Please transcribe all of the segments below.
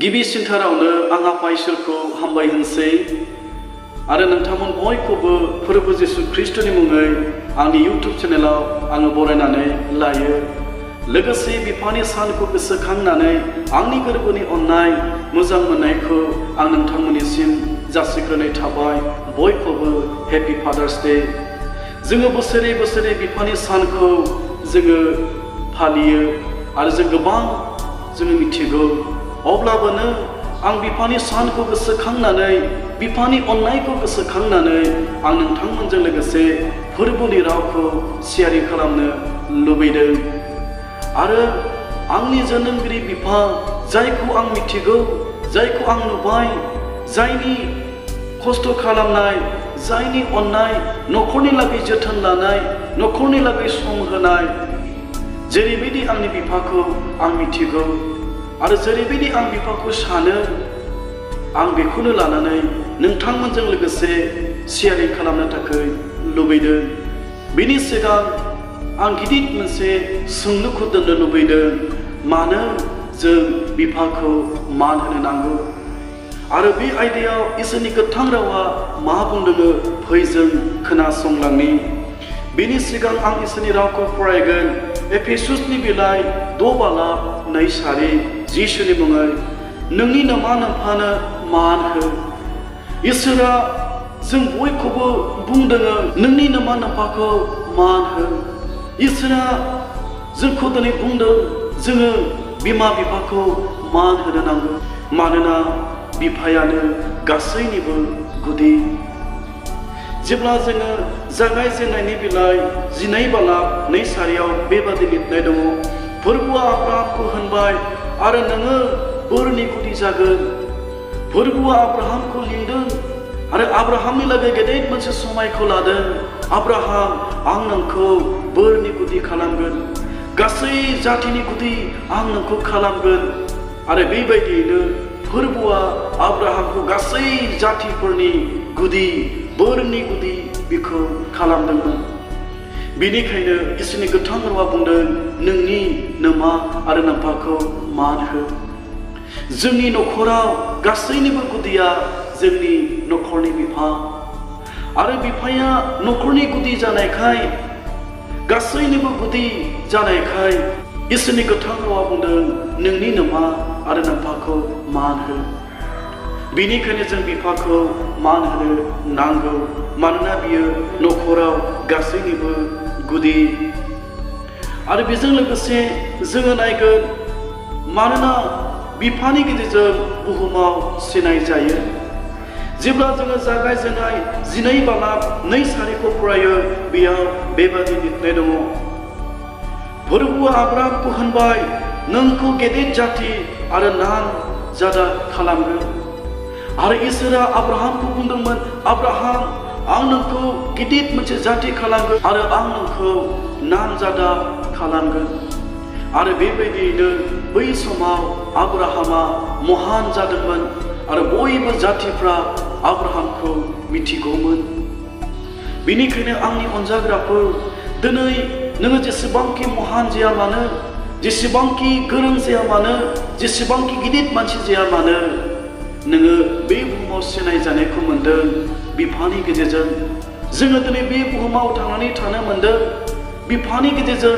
गिबि सिन्थारावनो आं आफा इसोरखौ हामबाय होनसै आरो नोंथांमोन बयखौबो फोरबो जिसु ख्रिस्टनि मुङै आंनि इउटिउब चेनेलाव आङो बरायनानै लायो। लोगोसे बिफानि सानखौ गोसोखांनानै आंनि गोरबोनि अननाय मोजां मोननायखौ आं नोंथांमोननिसिम जासिग्रोनाय थाबाय। बयखौबो हेपि फादार्स डे। जोङो बोसोरे बोसोरे बिफानि सानखौ जोङो फालियो आरो जों गोबां जोङो मिथिगौ। अब्लाबोनो आं बिफानि सानखौ गोसोखांनानै बिफानि अननायखौ गोसोखांनानै आं नोंथांमोनजों लोगोसे फोरबोनि रावखौ सियारि खालामनो लुबैदों। आरो आंनि जोनोमगिरि बिफा जायखौ आं मिथिगौ, जायखौ आं नुबाय, जायनि खस्थ' खालामनाय, जायनि अननाय, न'खरनि लागै जोथोन लानाय, न'खरनि लागै सम होनाय, जेरैबायदि आंनि बिफाखौ आं मिथिगौ आरो जेरैबायदि आं बिफाखौ सानो, आं बेखौनो लानानै नोंथांमोनजों लोगोसे सियारिं खालामनो थाखाय लुबैदों। बिनि सिगां आं गिदिर मोनसे सोंलुखौ दोननो लुबैदों। मानो जों बिफाखौ मान होनो नांगौ? आरो बे आयदायाव इसोरनि गोथां रावा मा बुंदों फै जों खोनासंलांनि। बेनि सिगां आं इसोरनि रावखौ फरायगोन। एफेसुसनि बिलाइ 6:2 जिसुनि मुङै नोंनि नोमा नोम्फानो मान हो। इसोरा जों बयखौबो बुंदों नोंनि नोमा नोम्फाखौ मान हो। इसोरा जोंखौ दिनै बुंदों जोङो बिमा बिफाखौ मान होनो नांगौ। मानोना बिफायानो गासैनिबो गुदि। जेब्ला जोङो जागायजेननायनि बिलाइ 12:2 बेबादि लिरनाय दङ, फोरबोआ आब्राहामखौ होनबाय आरो नोङो बोरनि गुदि जागोन। फोरबोआ आब्राहामखौ लिंदों आरो आब्राहामनि लागै गेदेर मोनसे समायखौ लादों। आब्राहाम, आं नोंखौ बोरनि गुदि खालामगोन, गासै जातिनि गुदि आं नोंखौ खालामगोन। आरो बेबायदियैनो फोरबोआ आब्राहामखौ गासै जातिफोरनि गुदि, बोरनि गुदि बिखौ खालामदोंमोन। बेनिखायनो इसोरनि गोथां रावा बुंदों नोंनि नोमा आरो नोम्फाखौ मान हो। जोंनि न'खराव गासैनिबो गुदिया जोंनि न'खरनि बिफा। आरो बिफाया न'खरनि गुदि जानायखाय, गासैनिबो गुदि जानायखाय इसोरनि गोथां रावा बुंदों नोंनि नोमा आरो नोम्फाखौ मान हो। बेनिखायनो जों बिफाखौ मान होनो नांगौ। मानोना बियो न'खराव गासैनिबो गुदि। आरो बेजों लोगोसे जोङो नायगोन, मानोना बिफानि गेजेरजों बुहुमाव सिनाय जायो। जेब्ला जोङो जागायजेननाय 12:2 फरायो, बेयाव बेबादि लिरनाय दङ, फोरबोआ आब्राहामखौ होनबाय नोंखौ गेदेर जाति आरो नाम जादा खालामगोन। आरो इसोरा आब्राहामखौ बुंदोंमोन, आब्राहाम, आं नोंखौ गिदिर मोनसे जाति खालामगोन आरो आं नोंखौ नाम जादा खालामगोन। आरो बेबायदियैनो बै समाव आब्राहामा महान जादोंमोन आरो बयबो जातिफ्रा आब्राहामखौ मिथिगौमोन। बेनिखायनो आंनि अनजाग्राफोर, दिनै नोङो जेसेबांखि महान जाया मानो, जेसेबांखि गोरों जाया मानो, जेसेबांखि गिदिर मानसि जाया मानो, नोङो बे बुहुमाव सिनाय जानायखौ मोन्दों बिफानि गेजेरजों। जोङो दिनै बे बुहुमाव थांनानै थानो मोन्दों बिफानि गेजेरजों।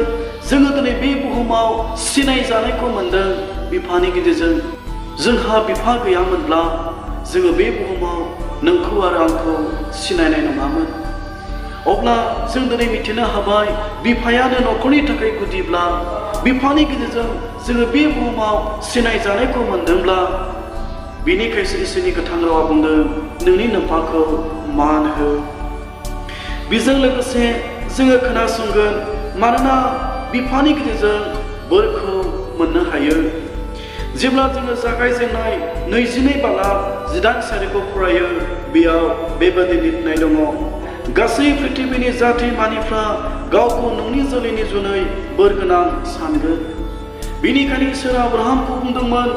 जोङो दिनै बे बुहुमाव सिनाय जानायखौ मोन्दों बिफानि गेजेरजों। जोंहा बिफा गैयामोनब्ला जोङो बे बुहुमाव नोंखौ आरो आंखौ सिनायनाय नङामोन। अब्ला जों दिनै मिथिनो हाबाय बिफायानो न'खरनि थाखाय गुदिब्ला, बिफानि गेजेरजों जोङो बे बुहुमाव सिनाय जानायखौ मोन्दोंब्ला, बेनिखायसो इसोरनि गोथां रावा बुंदों नोंनि नोम्फाखौ मान हो। बेजों लोगोसे जोङो खोनासंगोन, मानोना बिफानि गेजेरजों बोरखौ मोननो हायो। जेब्ला जोङो जागायजेननाय 22:8 फरायो, बेयाव बेबादि लिरनाय दङ, गासै पृथ्वीनि जाति मानिफ्रा गावखौ नोंनि जोलैनि जुनै बोर गोनां सानगोन। बेनिखायनो इसोरा आब्राहामखौ बुंदोंमोन,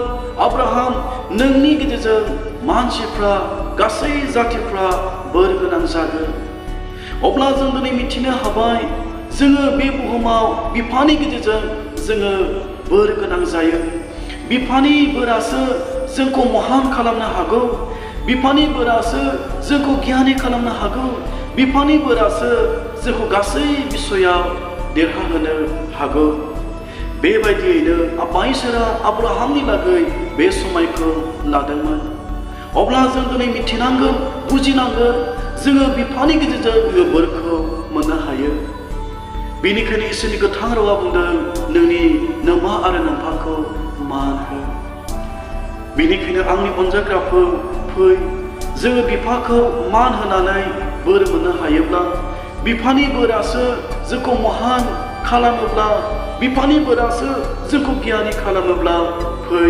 आब्राहाम, नोंनि गेजेरजों मानसिफ्रा, गासै जातिफ्रा बोर गोनां जागोन। अब्ला जों दिनै मिथिनो हाबाय जोङो बे बुहुमाव बिफानि गेजेरजों जोङो बोर गोनां जायो। बिफानि बोरासो जोंखौ महान खालामनो हागौ बिफानि बोरासो जोंखौ गियानि खालामनो हागौ बिफानि बोरासो जोंखौ गासै बिसयाव देरहाहोनो हागौ बेबायदियैनो आफा इसोरा आब्राहामनि लागै बे समायखौ लादोंमोन अब्ला जों दिनै मिथिनांगोन बुजिनांगोन जोङो बिफानि गेजेरजों बोरखौ मोननो हायो बेनिखायनो इसोरनि गोथां रावा बुंदों नोंनि नोमा आरो नोमफाखौ मान हो बेनिखायनो आंनि अनजाग्राफोर फै जोङो बिफाखौ मान होनानै बोर मोननो हायोब्ला बिफानि बोरासो जोंखौ महान खालामोब्ला बिफानि बोरासो जोंखौ गियानि खालामोब्ला फै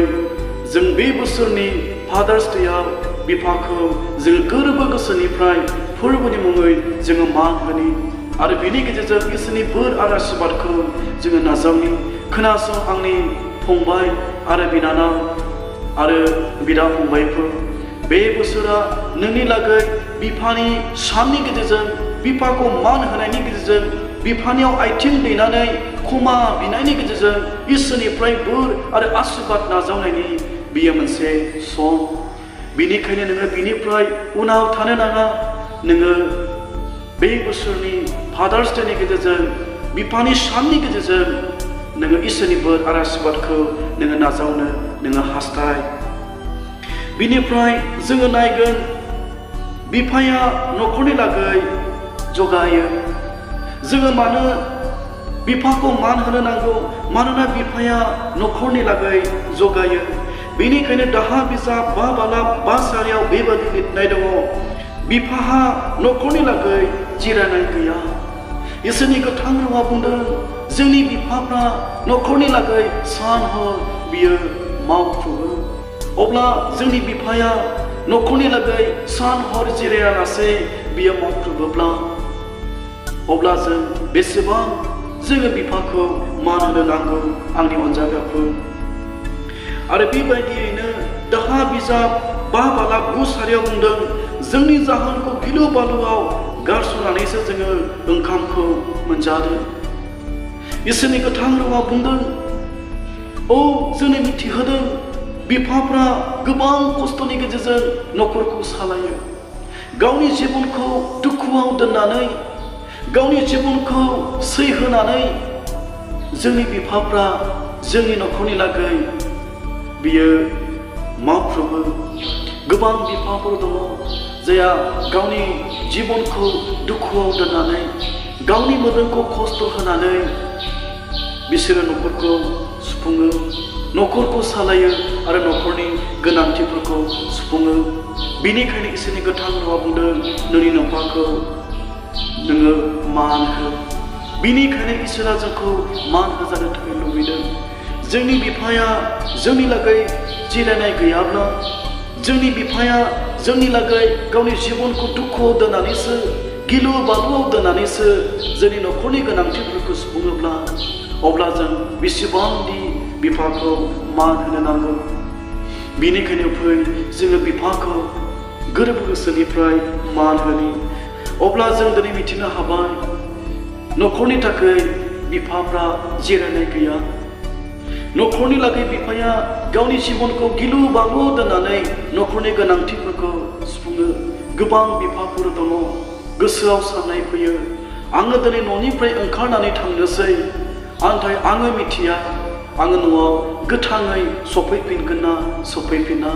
जों बे बोसोरनि फादार्स डेआव बिफाखौ जोङो गोरबो गोसोनिफ्राय फोरबोनि मुङै जोङो मान होनि आरो बेनि गेजेरजों इसोरनि बोर आरो आशीर्बादखौ जोङो नाजावनि खोनासं आंनि फंबाय आरो बिनानाव आरो बिदा फंबायफोर बे बोसोरा नोंनि लागै बिफानि साननि गेजेरजों बिफाखौ मान होनायनि गेजेरजों बिफानियाव आथिं दैनानै क्षमा बिनायनि गेजेरजों इसोरनिफ्राय बोर आरो आशीर्बाद नाजावनायनि बियो मोनसे सम बिनिखायनो नोङो बिनिफ्राय उनाव थानो नाङा नोङो बे बोसोरनि फादार्स डेनि गेजेरजों बिफानि साननि गेजेरजों नोङो इसोरनि बोर आरो आशीर्बादखौ नोङो नाजावनो नोङो हास्थाय बिनिफ्राय जोङो नायगोन बिफाया न'खरनि लागै जगायो जोङो मानो बिफाखौ मान होनो नांगौ मानोना बिफाया न'खरनि लागै जगायो बेनिखायनो दाहा बिजाब 5:5 बेबादि लिरनाय दङ बिफाहा न'खरनि लागै जिरायनाय गैया इसोरनि गोथां रावा बुंदों जोंनि बिफाफ्रा न'खरनि लागै सान हर बियो मावफुङो अब्ला जोंनि बिफाया न'खरनि लागै सान हर जिरायालासे बियो मावफुङोब्ला अब्ला जों बेसेबां जोङो बिफाखौ मान होनो नांगौ आंनि अनजाग्राफोर आरो बेबायदियैनो दाहा बिजाब 5:9 बुंदों जोंनि जाहोनखौ गिलु बालुआव गारसोनानैसो जोङो ओंखामखौ मोनजादों इसोरनि गोथां रावा बुंदों जोंनो मिथिहोदों बिफाफ्रा गोबां खस्थ'नि गेजेरजों न'खरखौ सालायो गावनि जिबनखौ दुखुआव दोननानै गावनि जिबनखौ सैहोनानै जोंनि बिफाफ्रा जोंनि न'खरनि लागै बियो मावफ्रोमो गोबां बिफाफोर दङ जायहा गावनि जिबनखौ दुखुआव दोननानै गावनि मोदोमखौ खस्थ' होनानै बिसोरो न'खरखौ सुफुङो न'खरखौ सालायो आरो न'खरनि गोनांथिफोरखौ सुफुङो बेनिखायनो इसोरनि गोथां रावा बुंदों नोंनि नोमफाखौ नोङो मान हो बेनिखायनो इसोरा जोंखौ मान होजानो थाखाय लुबैदों जोंनि बिफाया जोंनि लागै जिरायनाय गैयाब्ला जोंनि बिफाया जोंनि लागै गावनि जिबनखौ दुखुआव दोननानैसो गिलु बालुआव दोननानैसो जोंनि न'खरनि गोनांथिफोरखौ सुफुङोब्ला अब्ला जों बेसेबांदि बिफाखौ मान होनो नांगौ बेनिखायनो फै जोङो बिफाखौ गोरबो गोसोनिफ्राय मान होनि अब्ला जों दिनै मिथिनो हाबाय न'खरनि थाखाय बिफाफ्रा जिरायनाय गैया न'खरनि लागै बिफाया गावनि जिबनखौ गिलु बालु दोननानै न'खरनि गोनांथिफोरखौ सुफुङो गोबां बिफाफोर दङ गोसोआव साननाय फैयो आङो दिनै न'निफ्राय ओंखारनानै थांनोसै नाथाय आङो मिथिया आङो न'आव गोथाङै सफैफिनगोन ना सफैफिना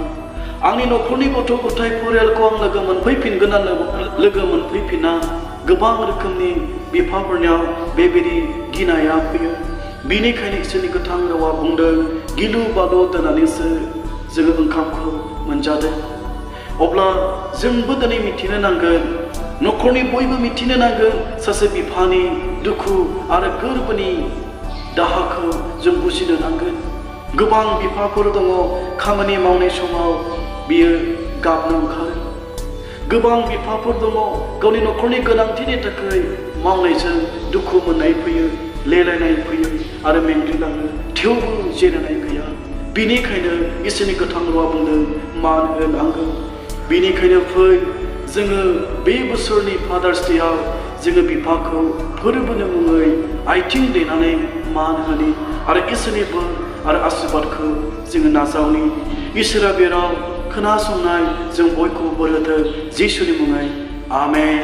आंनि न'खरनि गथ' गथाय फरियालखौ आं लोगो मोनफैफिनगोन ना लोगो मोनफैफिना गोबां रोखोमनि बिफाफोरनियाव बेबायदि गिनाया फैयो बेनिखायनो इसोरनि गोथां रावा बुंदों गिलु बालु दोननानैसो जोङो ओंखामखौ मोनजादों अब्ला जोंबो दिनै मिथिनो नांगोन न'खरनि बयबो मिथिनो नांगोन सासे बिफानि दुखु आरो गोरबोनि दाहाखौ जों बुजिनो नांगोन गोबां बिफाफोर दङ खामानि मावनाय समाव बियो गाबनो ओंखारो गोबां बिफाफोर दङ गावनि न'खरनि गोनांथिनि थाखाय मावनायजों दुखु मोननाय फैयो लेलायनाय फैयो आरो मेंग्लिलाङो थेवबो जिरायनाय गैया बेनिखायनो इसोरनि गोथां रावा बुंदों मान होनांगौ बेनिखायनो फै जोङो बे बोसोरनि फादार्स डेआव जोङो बिफाखौ फोरबोनि मुङै आथिं दैनानै मान होनि आरो इसोरनि बोर आरो आशीर्बादखौ जोङो नाजावनि इसोरा बेराव खोनासंनाय जों बयखौबो बोर होथों जिसुनि मुङै आमेन।